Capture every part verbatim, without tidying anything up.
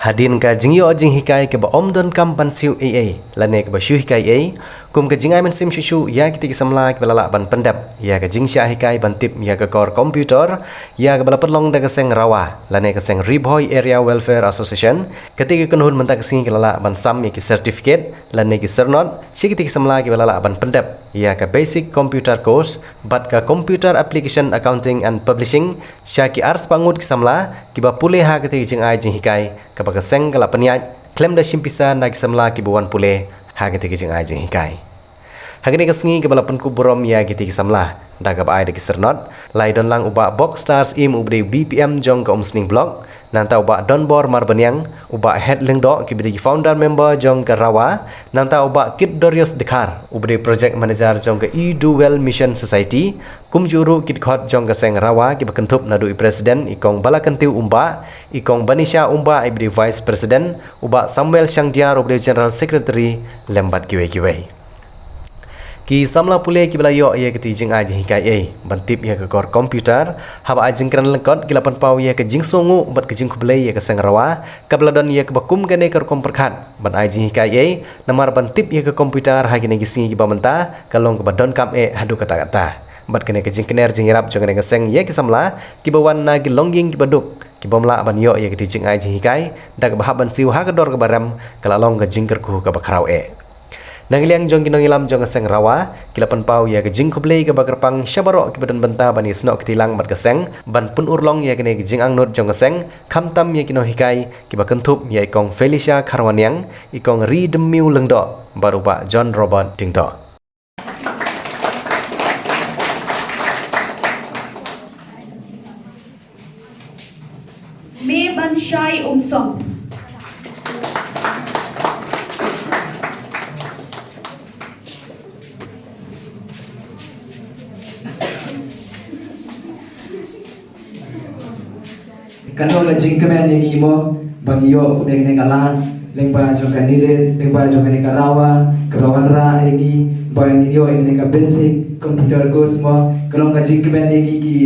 Hadien ka jingïoh jinghikai kaba ym donkam ban siew ei ei lane kaba shu hikai ei, kum ka jingai mynsiem shuh shuh ïa kita ki samla kiba la lah ban pyndep ïa ka jingshah hikai ban tip ïa ka kor computer ïa kaba la pynlong da ka seng RAWA lane ka seng Ri Bhoi Area Welfare Association. Kata ka kynhun mynta ka sngi ka la lah ban sam ïa ki certificate lane ki syrnod sha kita ki samla kiba la lah ban pyndep ïa ka basic computer course bad ka computer application accounting and publishing sha ki arspah ngut ki samla kiba pule ha kata ka jingai jinghikai kaba ka seng ka la pynïaid khlem da shim pisa na ki samla kiba wan pule ha kata ka jingai jinghikai. Ha kane ka sngi kaba la pynkup burom ïa kita ki samla da kaba ai da ki syrnod, la ïadon lang u Bah Bok Stars Im uba dei u B P M jong ka Umsning Block, nangta u Bah Donbor Marbaniang, u Bah Het Lyngdoh kiba dei ki founder member jong ka RAWA, nangta u Bah Kit Dorius Dkhar uba dei project manager jong ka E Do Well Mission Society, kumjuh ruh ki dkhot jong ka seng RAWA kiba kynthup naduh i president i Kong Balakyntiew Umbah, i Kong Banisha Umbah iba dei vice president, u Bah Samuel Shangdiar uba dei general secretary lem bad kiwei kiwei. Ki samla pule kiba la ïoh ïa kata ka jingai jinghikai ei ban tip ïa ka kor computer, haba ai jingkren lyngkot ki la pynpaw ïa ka jingsngewnguh bad ka jingkhublei ïa ka seng RAWA kaba la don ïa kaba kum kane ka rukom pyrkhat ban ai jinghikai ei namar ban tip ïa ka computer ha kine ki sngi kiba mynta ka long kaba donkam eh haduh katta katta. Bad kane ka jingkner jingïarap jong kane ka seng ïa ki samla kiba wan na ki longïing kiba duk ki bym lah ban ïoh ïa kata ka jingai jinghikai da kaba hap ban siew ha ka dor kaba rem, ka la long ka jingkyrkhu kaba khraw eh. Na ka liang jong ki nongïalam jong ka seng RAWA ki la pynpaw ïa ka jingkhublei kaba kyrpang sha baroh kiba don bynta ban ïasnoh kti lang bad ka seng ban pynurlong ïa kane ka jingangnud jong ka seng, khamtam ïa ki nonghikai kiba kynthup ïa i Kong Felicia Kharwaniang, i Kong Ridymmiw Lyngdoh bad u Bah John Robert Diengdoh. Me ban shai um song. Ka don ka jingkmen ïa ngi mo ba ngi ïoh kumne ka lad lyngba jong ka NELIT, lyngba jong kane ka RAWA kaba la wanrah ïa ngi ba ngi ïoh ïa kane ka basic computer course mo. Ka long ka jingkmen ïa ngi ki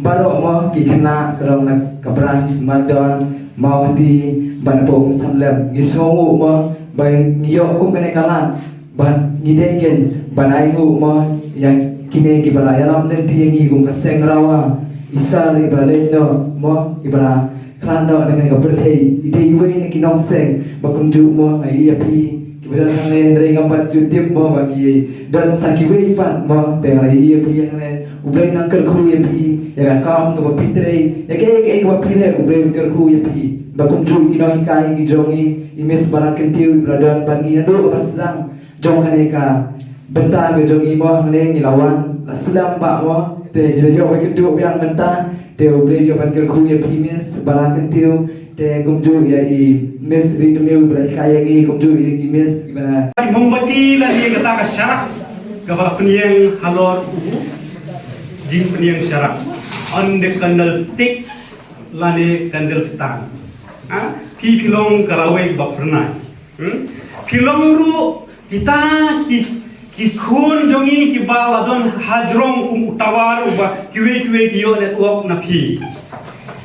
baroh mo, ki khynnah ka long na ka branch Mardon, Mawhati bad na Umsamlem. Ngi sngewnguh mo ba ngi ïoh kum kane ka lad. Bad ngi dei kin ban ainguh mo ïa kine kiba la ïalam lynti ïa ngi kum ka seng RAWA. I Sir iba la leit noh mo, iba la khlad noh na kane ka pyrthei, i dei iwei na ki nongseng. Bad kumjuh mo nga ïa phi kiba don hangne, hynrei ngam pat ju tip mo ba ki don sa kiwei pat mo, te nga la ïa phi hangne. U Blei un nang kyrkhu ïa phi ïa ka kam kaba phi trei, ïa kaei kaei kaba phi leh U Blei un kyrkhu ïa phi. Bad kumjuh ki nonghikai ki jong ngi, i Miss Balakyntiew iba la don bad ngi naduh kaba sdang jong kane ka bynta ka jong ngi mo, hangne ngi la wan la slem bha mo, te ngi la ïoh ka kynduh biang mynta. Te U Blei un ïoh ban kyrkhu ïa phi Miss Balakyntiew, te kumjuh ïa i Miss Ridymmiw ba la hikai ïa ngi, kumjuh ïa ki Miss kiba na. Ki mombati lane kata ka sharak kaba la pynïeng halor u jingpynïeng sharak, on the candlestick lane candle stand. Ha? Phi phi long ka rawei kaba phyrnai. Hmm? Phi long ruh kita ki, ki khun jong ngi kiba la don hajrong kum u Tawar uba kiwei kiwei ki ïoh network na phi.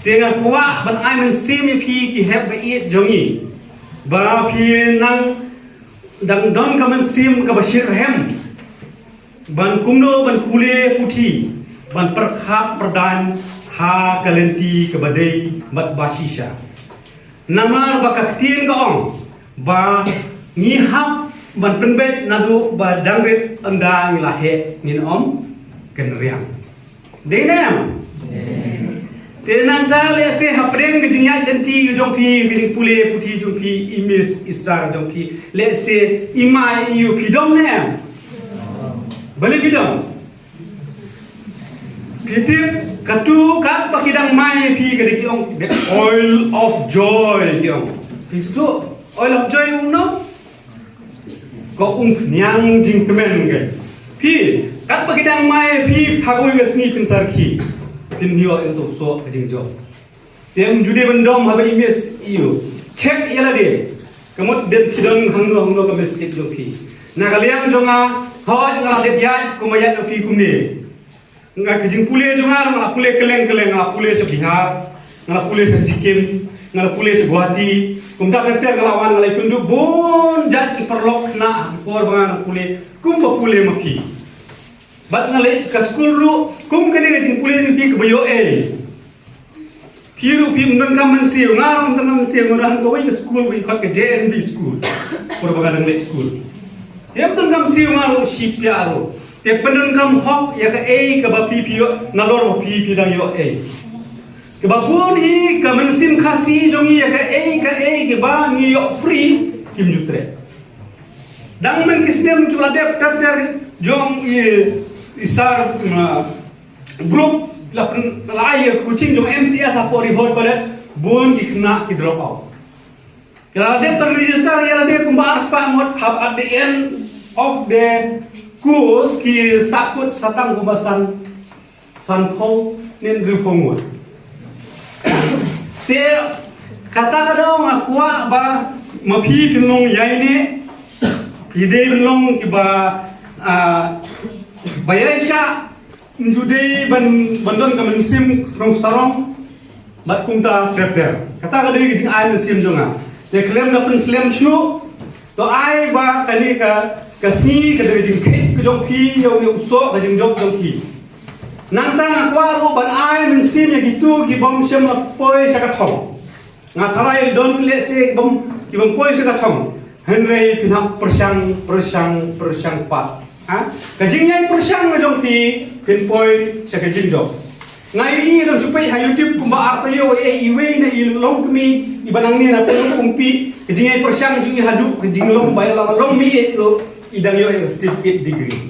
Te nga kwah ban ai mynsiem ïa phi ki hep ba ïeit jong ngi ba phi nang dang don ka mynsiem kaba shitrhem ban kumno ban pule puthi, ban pyrkhat pyrdan ha ka lynti kaba dei bad ba shisha. Namar ba ka ktien ka ong ba ngi hap ban pynbeit naduh ba dang rit, ynda ngi la heh ngin ym kynriang. Dei ne em? Te nangta lehse hapdeng ka jingïaid lynti ka jong phi, ka jingpule puthi jong phi, i Miss i Sir jong phi, lehse i mai i ïew phi dom ne em? Balei phi dom? Phi tip, katu katba ki dang mai ïa phi ka dei ki ong the oil of joy ki ong. Phi sngewthuh oil of joy um no? Ka umphniang jingkmen ka. Phi, katba ki dang mai ïa phi ha kawei ka sngi phin sa rkhie, phin ïoh ïa uto u soh ka jingjop. Te ym ju dei ban dom haba i Miss i ïew. Check ïa lade. Ka mut dei phi don hangno hangno ka Miss tip jong phi. Na ka liang jong nga, hooid nga la dep ïaid kum ba ïaid na phi kumne. Nga ka jingpule jong nga nga la pule kylleng kylleng, nga la pule sha Bihar, Nga la pule sha Sikkim, nga la pule sha Guwahati, kumta ter ter nga la wan, nga la ïakynduh bun jait ki paralok khynnah ha ka por ba nga dang pule, kumba pule ma phi. Bad nga leit ka skul ruh, kum kane ka jingpule jong phi kaba ïoh ei. Phi ruh phim donkam mynsiem, nga ruh ym donkam mynsiem, nga don kawei ka skul ba ki khot ka J N B skul. Por ba nga dang leit skul. Te ym donkam mynsiem nga ruh shipia ruh. Te pyndonkam hok ïa kaei kaba phi phi ïoh, nalor ba phi phi dang ïoh ei. Kaba bun hi ka mynsiem Khasi jong ngi ïa kaei kaei kaba ngi ïoh free kim ju treh. Dang myn ki snem kiba la dep ter ter jong i, i sir, uh, Brooke la pyn, la ai ïa ka coaching jong M C S hapoh Ri Bhoi College, bun ki khynnah ki drop out. Ki la dep pyn register ïa lade kumba ar spah ngut, hap at the end of the course ki sahkut sah tang kumba san, sanphew ne hynriewphew ngut. Te kata ka daw nga kwah ba ma phi phin long ïaineh, phi dei ban long kiba, ah, ba ïaishah, ym ju dei ban, ban don ka mynsiem sarong sarong bad kumta ter ter. Kata ka dei ka jingai mynsiem jong nga. Te khlem da pynslem shuh, to ai ba kane ka, ka sngi ka dei ka jingkit ka jong phi ïa une u soh ka jingjop jong phi. Nangta nga kwah ruh ban ai mynsiem ïa kito ki bym shym la poi sha ka thong. Nga tharai don lehse ki bym, ki bym poi sha ka thong. Hynrei phin hap pyrshang, pyrshang, pyrshang pat. Ha? Ka jingïai pyrshang ka jong phi phin poi sha ka jingjop. Nga ïohi ngan shu peit ha YouTube kumba ar taïew, eh, iwei na i longkmie iba nangne na Pyrshang Umpi, ka jingïai pyrshang jong i haduh ka jinglong ba ïa la long mih eh, lo i dang ïoh ïa ka certificate degree.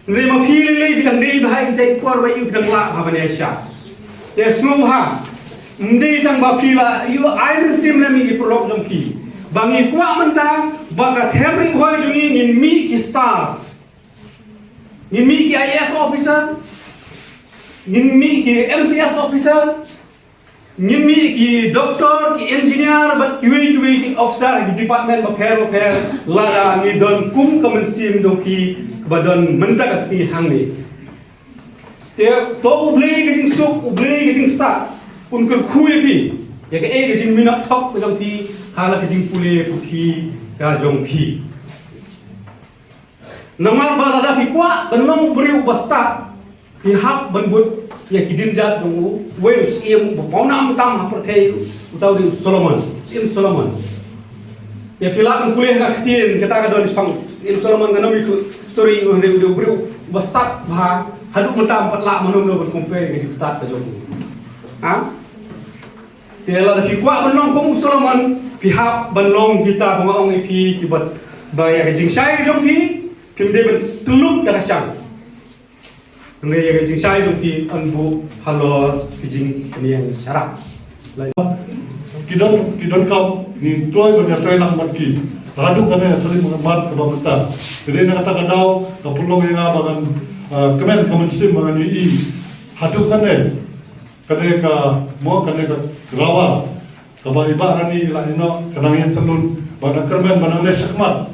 Hynrei ma phi lei lei phi dang dei bha ïa kita i por ba ïa u dang lah bha ban ïaishah. Te sngewbha, ym dei tang ba phi la ïoh ai mynsiem lem ïa ki paralok jong phi. Ba ngi kwah mynta ba ka them Ri Bhoi jong ngi ngin mih ki star. Ngin mih ki I A S officer, ngin mih ki M C S officer, ngin mih ki doctor, ki engineer, bad kiwei kiwei ki officer, ki department bapher bapher, lada ngi don kum ka mynsiem jong phi kaba don mynta ka sngi hangne. Te to U Blei ka jingsuk, U Blei ka jingstad, un kyrkhu ïa phi ïa kaei ka jingminot thok ka jong phi ha la ka jingpule puthi ka jong phi. Namar ba lada phi kwah ban long u briew uba stad, phi hap ban bud ïa ki dienjat jong uwei u syiem uba pawnam tam ha pyrthei, uta u dei u Solomon, u Syiem Solomon. Ïa phi lah ban pule ha ka ktien, kata ka don shaphang u Syiem Solomon, nga ong ïa ka story, u dei u briew uba stad bha, haduh mynta ym pat lah mano mano ban compare ïa ka jingstad ka jong u. Ha? Te lada phi kwah ban long kum u Solomon, phi hap ban long kita ba nga ong ïa phi kiba, ba ïa ka jingshai ka jong phi phim dei ban pynlut da ka shang. Hynrei ïa ka jingshai jong phi yn buh halor ka jingpynïeng sharak. Ki don, ki donkam ngi kloi ban ïatrei lang bad ki. Haduh kane ka tarik November kaba mynta. Te dei na kata ka daw ka pynlong ïa nga ba ngan, ah, kmen ka mynsiem ba ngan ïohi. Haduh kane Kane ka, mo, kane ka Rwai kaba i Bah Rani la ïehnoh, ka nang ïa tynrut, ba nang kyrmen, ba nang leh shakhmat.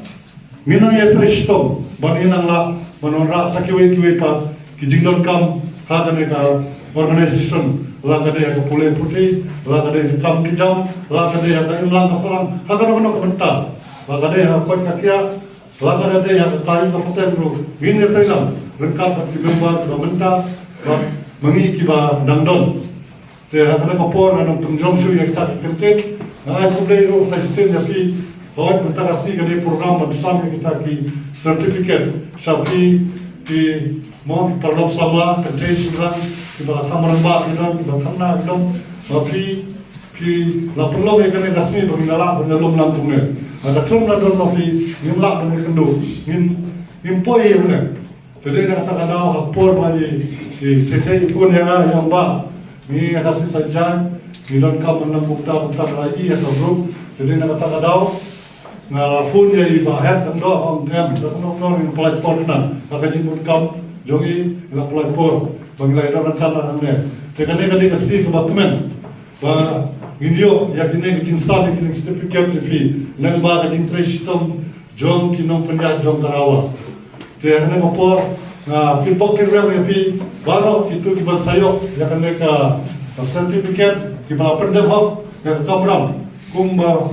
Ngin nang ïa trei shitom ba ngin nang lah ban wanrah sa kiwei kiwei pat ki jingdonkam ha kane ka organization, la ka dei ha ka pule puthi, la ka dei ha ka kam ka jam, la ka dei ha ka imlang ka sahlang, ha kano kano ka bynta, la ka dei ha ka koit ka khiah, la ka dei ha ka kaiïing ka pateng ruh, ngin ïa trei lang ryngkat bad ki member kiba mynta bad ma ngi kiba dang don. Te ha kane ka por ngan ym pynjrong shuh ïa kita ki kyntien. Nga ai khublei ruh sa shisien ïa phi. Hooid, mynta ka sngi ka dei program ban sam ïa kita ki certificate sha phi ki, mo, ki paralok samla, kynthei shynrang, kiba la kham rangbah ki don, kiba kham nah ki don. Ba phi, phi la pynlong ïa kane ka sngi ba ngin ïa lah ban ïalum lang kumne. Lada khlem la don ma phi ngim lah ban ïakynduh, ngim, ngim poi ïa une. Te dei na kata ka daw ha por ba i, i Thei Thei i phone ïa nga, ïa nga ba ngi ha ka shisien sa jaiñ, ngi donkam ban nang bukta bukta ka la i ha ka group. Te dei na kata ka daw nga la phone ïa i Bah Hek Lyngdoh, ong em, da kano kano ngi pynlait por khnang ha ka jingbun kam jong i, ngi la pynlait por ba ngi la ïadon ryngkat hangne. Te kane ka dei ka sngi kaba kmen ba ngin ïoh ïa kine ki jingsam, ïa kine ki certificate ïa phi lyngba ka jingtrei shitom jong ki nongpynïaid jong ka Rwai. Te ha kane ka por nga kyrpad kyrpad ïa phi baroh kito kiban sa ïoh ïa kane ka, Certificate kiba la pyndep hok ïa ka kamram kumba